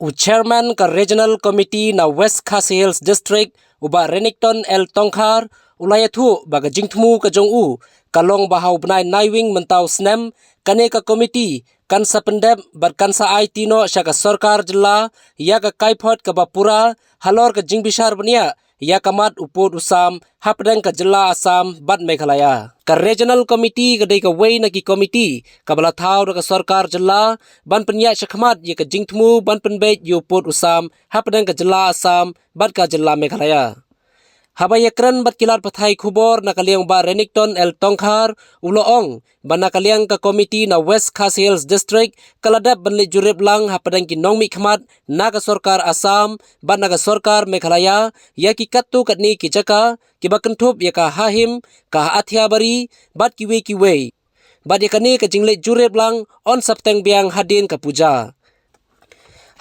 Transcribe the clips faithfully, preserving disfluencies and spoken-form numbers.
U Chairman ka Regional Committee na West Khasi Hills District, u Bah Renikton L Tongkhar, u la ïathuh ba ka jingthmu ka jong u ka long ba ha u bnai Naiwieng mynta u snem, kane ka komiti kan sa pyndep bad kan sa aiti noh sha ka sorkar jylla ïa ka kaiphod kaba pura halor ka jingbishar bniah ïa ka mat u pud u sam hapdeng ka jylla Assam bad Meghalaya. Ka Regional Committee ka dei kawei na ki komiti kaba la thaw da ka sorkar jylla ban pynïaid shakhmat ïa ka jingthmu ban pynbeit ïa u pud u sam hapdeng ka jylla Assam bad ka jylla Meghalaya. Haba ïakren bad ki lad pathai khubor na ka liang u Bah Renikton L Tongkhar, u la ong ba na ka liang ka komiti na West Khasi Hills District ka la dep ban leit jurip lang hapdeng ki nongmihkhmat na ka sorkar Assam bad na ka sorkar Meghalaya ïa ki katto katne ki jaka kiba kynthup ïa ka Ha Him, ka Ha Athiabari bad kiwei kiwei. Bad ïa kane ka jingleit jurip lang yn sa bteng biang hadien ka puja.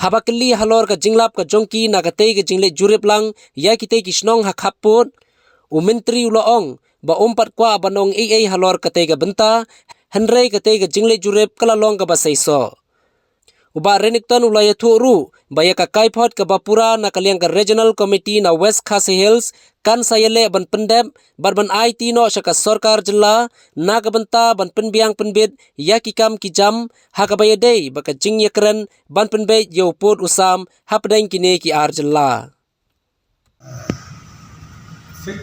Haba kylli halor ka jinglap ka jong ki na katei ka jingleit jurip lang ïa kitei ki shnong ha khappud, u Myntri u la ong ba um pat kwah ban ong ei ei halor katei ka bynta, hynrei katei ka jingleit jurip ka la long kaba seisoh. U Bah Renikton u la ïathuh ruh ba ïa ka kaiphod kaba pura na ka liang ka Regional Committee na West Khasi Hills kan sa ïaleh ban pyndep bad ban aiti noh sha ka sorkar jylla na ka bynta ban pynbiang pynbit ïa ki kam ki jam ha kaba ïadei bad ka jingïakren ban pynbeit ïa u pud u sam hapdeng kine ki ar jylla. Fix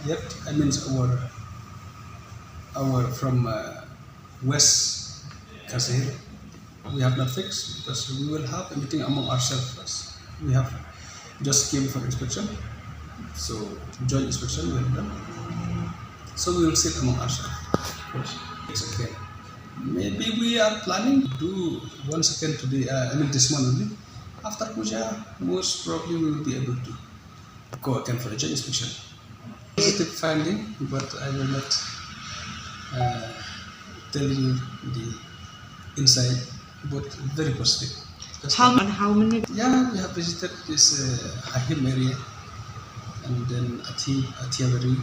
yet, I mean, our our from uh, West Khasi Hills. We have not fixed because we will have a meeting among ourselves first. We have just came for inspection, so joint inspection we have done. So we will sit among ourselves first. It's okay. Maybe we are planning to do once again today. Uh, I mean, this morning only. After puja, most probably we will be able to go again for a joint inspection. Positive finding, but I will not uh, tell you the inside, but very positive. How, and how many? Yeah, we have visited this uh, Ha Him area, and then Athi, Athiabari,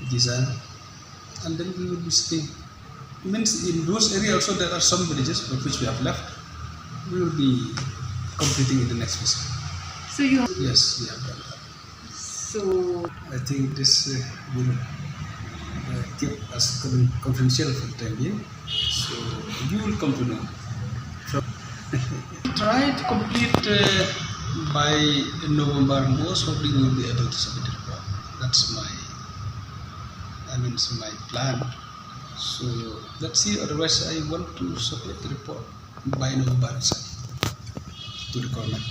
Gizan, and then we will be sitting. Means in those areas also there are some villages which we have left. We will be completing in the next visit. So you have, Yes, we have done that. So I think this uh, will uh, keep us con- confidential for the time being. So you will come to know. From try to complete uh, by November, most probably we will be able to submit the report. That's my, I mean, it's my plan. So let's see, otherwise I want to submit the report by November itself to the government.